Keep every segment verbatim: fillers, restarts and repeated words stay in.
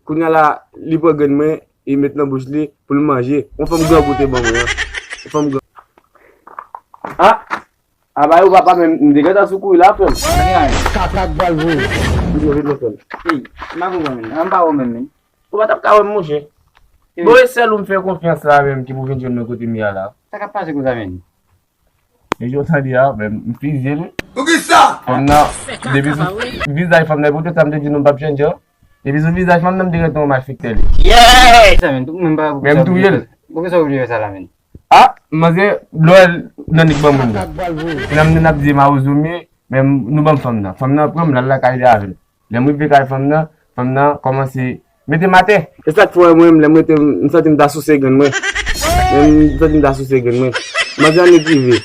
Kounye a la, li pran grenn mwen, li met nan bouch li pou l manje. Yon fanm grangou te ban mwen an. Yon fanm gran. Ah! A bay ou papa, men m te gentan sou kouri la, frè m. Kaka k pral voye. Vin non, vin non, frè m. Ey, m pa konprann, men. An pa wè menm, men. Ou pa t ap ka wè m, monchè. Bon, e sèl ou m fè konfyans la menm ki pou vin jwenn mwen kote m ye a la. Sa k ap pase konsa, men? E jan w tande a, men m fizye l wi. Poukisa? Fanm nan, depi sou vizaj fanm nan, e poutèt sa m te di nou m p ap chanje an. Depi sou vizaj fanm nan, m te gentan wè malfektè li. Yeah! Sa, men, tou, men m pa Men m touye l. Poukisa w vle fè sa la, men? Ah, manzè, lè w wè l nan nèg ban moun nan. Nan m nan ap di Mawozo, men, men nou ban m fanm nan. Fanm nan pran m, l al lakay li avè l. Lè m rive kay fanm nan, fanm nan kòmanse mete m atè. E sa k fè w wè mwen menm, lè m rete, m santi m ta souse grenn mwen. Men m santi m ta souse grenn mwen. Manzè annik rive.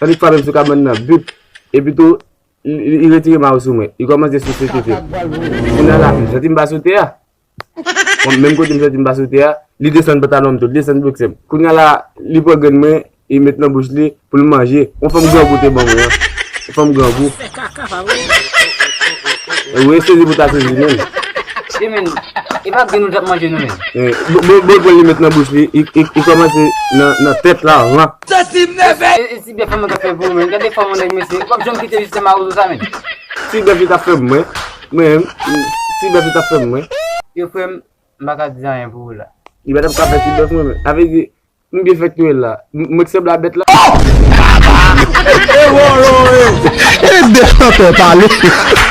Annik frape m sou kabann nan, bip. Epi tou, li, li, li retire mayo sou mwen. Li kòmanse souse tete. Kounye a la, m santi m pa sou tè a. Bon, menm kote m santi m pa sou tè a, li desann pantalon m tou, li desann bòksè m. Kounye a la, li pran grenn mwen, li met nan bouch li pou l manje. Yon fanm grangou te ban mwen an. Yon fanm grangou. Ou sezi pou ta sezi menm. Che, men, e pa grenn ou t ap manje non, men. Eh, bon, bon, bon, pran li met nan bouch li, li, li, li kòmanse nan, nan tèt la, van. Santi m nève! E, e ti bèf fanm nan t ap fè pou ou, men. Gade fanm nan, mesye. Ou p ap janm kite li se mawozo sa, men. Ti bèf li t ap fè mwen. Mwen menm, ti bèf li t ap fè mwen. Yo, frè m, m pa ka di anyen pou ou la. Li pa t ap ka fè ti bèf mwen menm. Sa vle di, m byen fèk touye l la. M, mwen k sanble a bèt la. E de chantè pale.